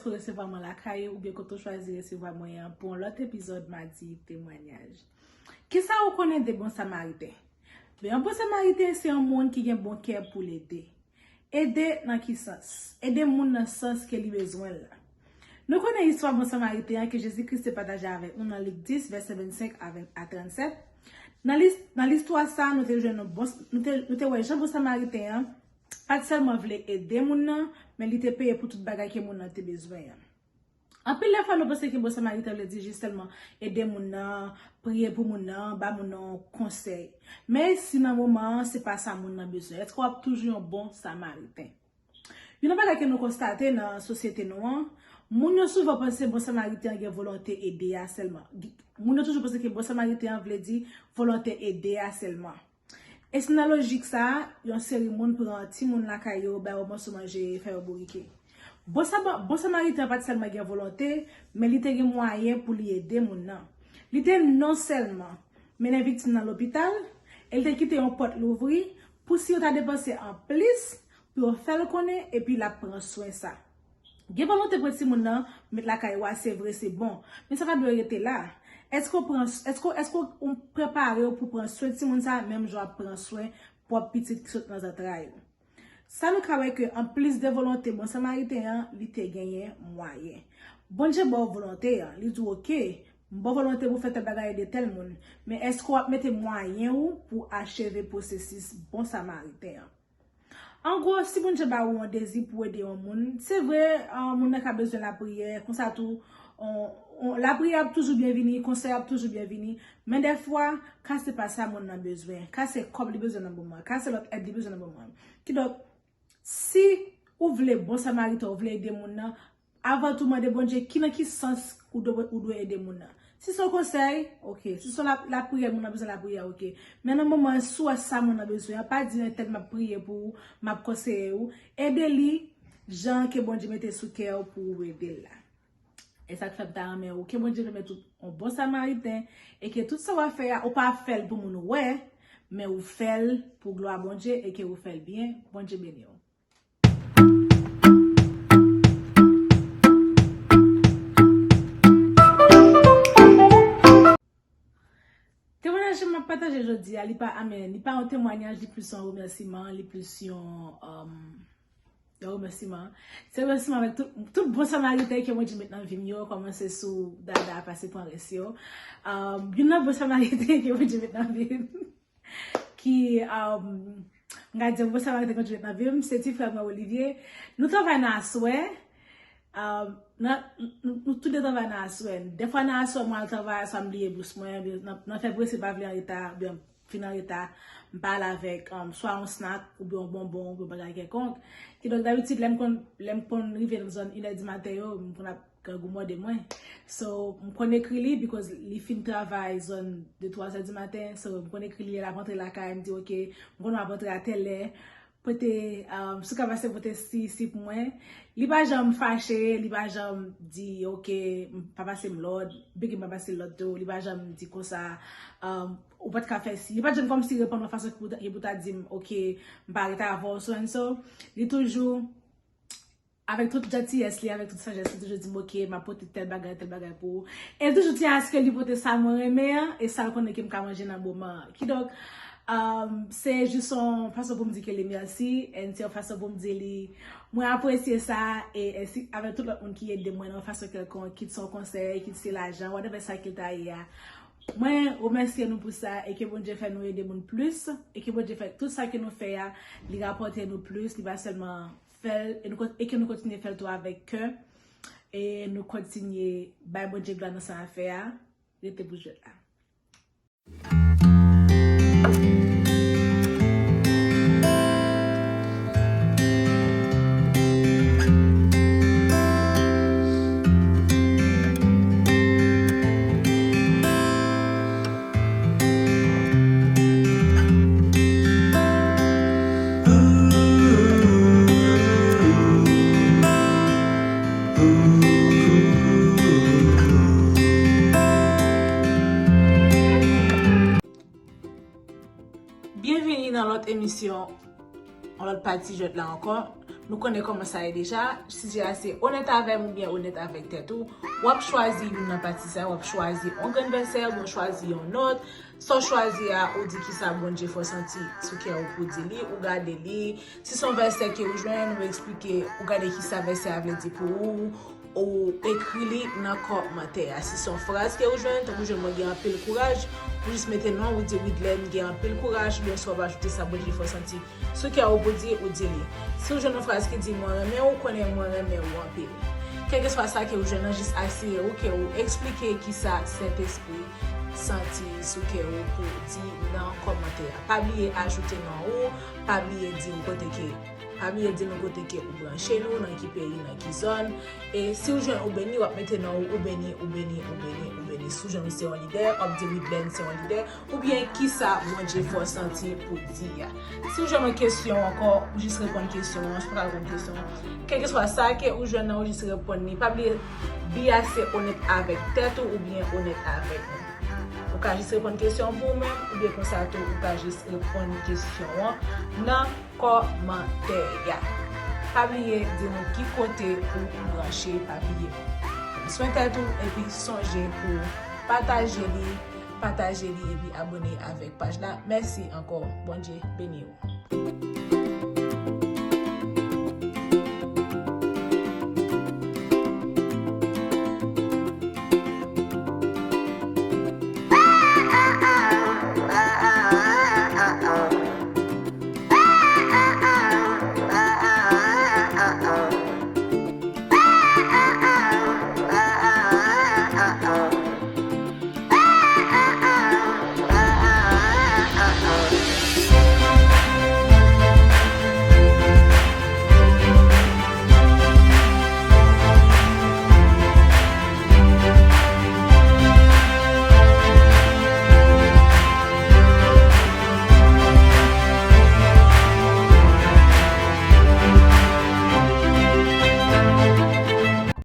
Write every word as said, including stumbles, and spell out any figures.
Ou resevwa mwen lakay ou oubyen kote w chwazi resevwa mwen an pou yon lòt epizòd Madi Temwanyaj. Kisa ou konnen de bon Samariten? Ben, yon bon Samariten se yon moun ki gen bon kè pou l ede. Ede nan ki sans? Ede moun nan sans ke li bezwen l la. Nou konnen istwa bon Samariten an ke Jezi Kris te pataje avèk nou nan Lik dis, vèsè vennsenk avèk a trannsèt. Nan lis-, nan listwa sa, nou te jwenn yon bon, nou te, nou te wè jan bon Samariten an pa t sèlman vle ede moun nan, men li te peye pou tout bagay ke moun nan te bezwen an. Anpil lè fwa nou panse ke bon Samariten vle di jis sèlman ede moun nan, priye pou moun nan, ba moun nan yon konsèy. Men si nan moman an, se pa sa moun nan bezwen, èske w ap toujou yon bon Samariten? Youn nan bagay ke nou konstate nan sosyete nou an, moun yo souvan panse bon Samariten an gen volonte ede a sèlman. Moun yo toujou panse ke bon Samariten an vle di volonte ede a sèlman. E se nan lojik sa a, yon seri moun pran timoun lakay yo, ba yo mòso manje, fè yo bourike. Bon Sama-, bon Samariten an pa t sèlman gen volonte, men li te gen mwayen pou li ede moun nan. Li te non sèlman mennen viktim nan lopital, e li te kite yon pòt louvri pou si yo ta depanse anplis, pou yo fè l konnen, epi l ap pran swen sa. Gen volonte pran timoun nan, met lakay ou a, se vre, se bon. Men sa pa dwe rete la. Èske w pran, èske, èske w prepare w pou pran swen timoun sa, menm jan w ap pran swen pwòp pitit ki sot nan zantray ou? Sa nou ka wè ke anplis de volonte bon Samariten an, li te genyen mwayen. Bondye ba w volonte an, li di w, "Oke, m ba w volonte pou fè tèl bagay, ede tèl moun." Men èske w ap mete mwayen ou pou acheve pwosesis bon Samariten an? An gwo, si Bondye ba ou yon dezi pou ede yon moun, se vre, ah, moun nan ka bezwen lapriyè, konsa tou, on, on, lapriyè ap toujou byen vini, konsèy ap toujou byen vini, men dèfwa, ka se pa sa moun nan bezwen, ka se kòb li bezwen nan moman, ka se lòt èd li bezwen nan moman. Kidonk, si ou vle bon Samariten, ou vle ede moun nan, avan tou, mande Bondye ki, nan ki sans ou dwe, ou dwe ede moun nan. Si se yon konsèy, oke. Si se yon la, lapriyè, moun nan bezwen lapriyè, oke. Men nan moman an, si w wè sa moun nan bezwen an, pa di entèl m ap priye pou ou, m ap konseye ou. Ede li jan ke Bondye mete sou kè w pou ou ede l la. E sa k fè m ta renmen ou ke Bondye pèmèt ou yon bon Samariten e ke tout sa w ap fè a, ou pa ap fè l pou moun wè, men ou fè l pou glwa Bondye e ke ou fè l byen. Bondye beni w. Temwanyaj m ap pataje jodi a, li pa, amen, li pa yon temwanyaj, li plis yon remèsiman, li plis yon, um, yon remèsiman. Se remèsiman avèk tout, tout bon Samariten ke Bondye met nan vi m yo, kòmanse sou dada, pase pran rès yo. Um, youn nan bon Samariten ke Bondye met nan vi m. Ki, um, m ka di, bon, sa pa te kontinye nan vi m, se ti frè mwen Olivier. Nou travay nan aswè. Um, nan, nou, nou toude travay nan aswè. Dèfwa nan aswè, mwen al travay, aswè m bliye bous mwen, oubyen nan, nan fè prese, pa vle an reta, oubyen fin an reta, m pa al avèk, um, swa yon snack, oubyen yon bonbon, oubyen yon bagay kèlkonk. Kidonk, dabitid, lè m konn, lè m konn rive nan zòn inè di maten yo, m konn ap grangou mòde mwen. So, m konn ekri li, because li fin travay zòn de twa zè di maten. So, m konn ekri li, lè l ap rantre lakay, m di, "Oke, m konnen w ap rantre a tèl lè. Pote, um, si w ka pase pote si, si pou mwen." Li pa janm fache, li pa janm di, "Oke, m pa pase m lòd, bigi m pa pase l lòd tou." Li pa janm di konsa, um, "Ou pa t ka fè si." Li pa t janm kòmsi reponn mwen fason ki pou ta, ki pou ta di m, "Oke, m pa rete avè w, so and so." Li toujou avèk tout jantiyès li, avèk tout sajès li, toujou di m, "Oke, m ap pote tèl bagay, tèl bagay pou ou." E l toujou tyen aske li pote sa mwen renmen an, e sa l konnen ke m ka manje nan moman an. Kidonk, um, se jis yon fason pou m di ke li mèsi, and se yon fason pou m di li, mwen apresye sa, e, e si, avèk tout lòt moun ki ede mwen nan yon fason kèlkonk, kit se yon konsèy, kit se lajan, whatever sa ke l ta ye a. Mwen remèsye nou pou sa, e ke Bondye fè nou ede moun plis, e ke Bondye fè tout sa ke nou fè a, li rapòte nou plis, li pa sèlman fè l, e nou kon-, e ke nou kontinye fè l tou avèk kè, e nou kontinye bay Bondye glwa nan sa n ap fè a, rete pou jwèt la. Byenvini nan lòt emisyon, yon lòt pati jwèt la ankò. Nou konnen kòman sa ye deja. Sijè a se onèt avè m oubyen onèt avèk tèt ou. W ap chwazi youn nan pati sa yo, w ap chwazi yon grenn vèsè oubyen w chwazi yon nòt. Sa w chwazi a, ou di kisa Bondye fè w santi sou kè ou pou di li, ou gade li. Si se yon vèsè ke ou jwenn, ou eksplike, ou gade kisa vèsè a vle di pou ou, ou ekri li nan kòmantè a. Si se yon fraz ke ou jwenn, tankou jwenn mwen gen anpil kouraj, ou jis mete non, ou di Widlène gen anpil kouraj, oubyen si w ap ajoute sa Bondye fè w santi sou kè ou pou di, ou di li. Si ou jwenn yon fraz ki di mwen renmen ou, konnen mwen renmen ou anpil. Kèlkeswa sa ke ou jwenn nan, jis asire ou ke ou eksplike kisa Sentespri santi sou kè ou pou di nan kòmantè a. Pa bliye ajoute non ou, pa bliye di nou kote ke pa bliye di nou kote ke ou branche nou, nan ki peyi, nan ki zòn. E si ou jwenn ou beni, w ap mete non ou, ou beni, ou beni, ou beni, ou beni. Si ou jwenn ou se yon lidè, w ap di Widlène se yon lidè. Oubyen kisa Bondye fè w santi pou di a. Si w jwenn yon kesyon ankò, ou jis reponn kesyon an, si w pa reponn kesyon an. Kèlkeswa sa ke ou jwenn nan, ou jis reponn li. Pa bliye, bi a se onèt avèk tèt ou oubyen onèt avèk nou. Ou ka jis reponn kesyon an pou ou menm, oubyen konsa tou, ou ka jis reponn kesyon an nan kòmantè a. Pa bliye di nou ki kote ou branche, pa bliye. Pran swen tèt ou, epi sonje pou pataje li, pataje li, epi abone avèk paj la. Mèsi ankò. Bondye beni w.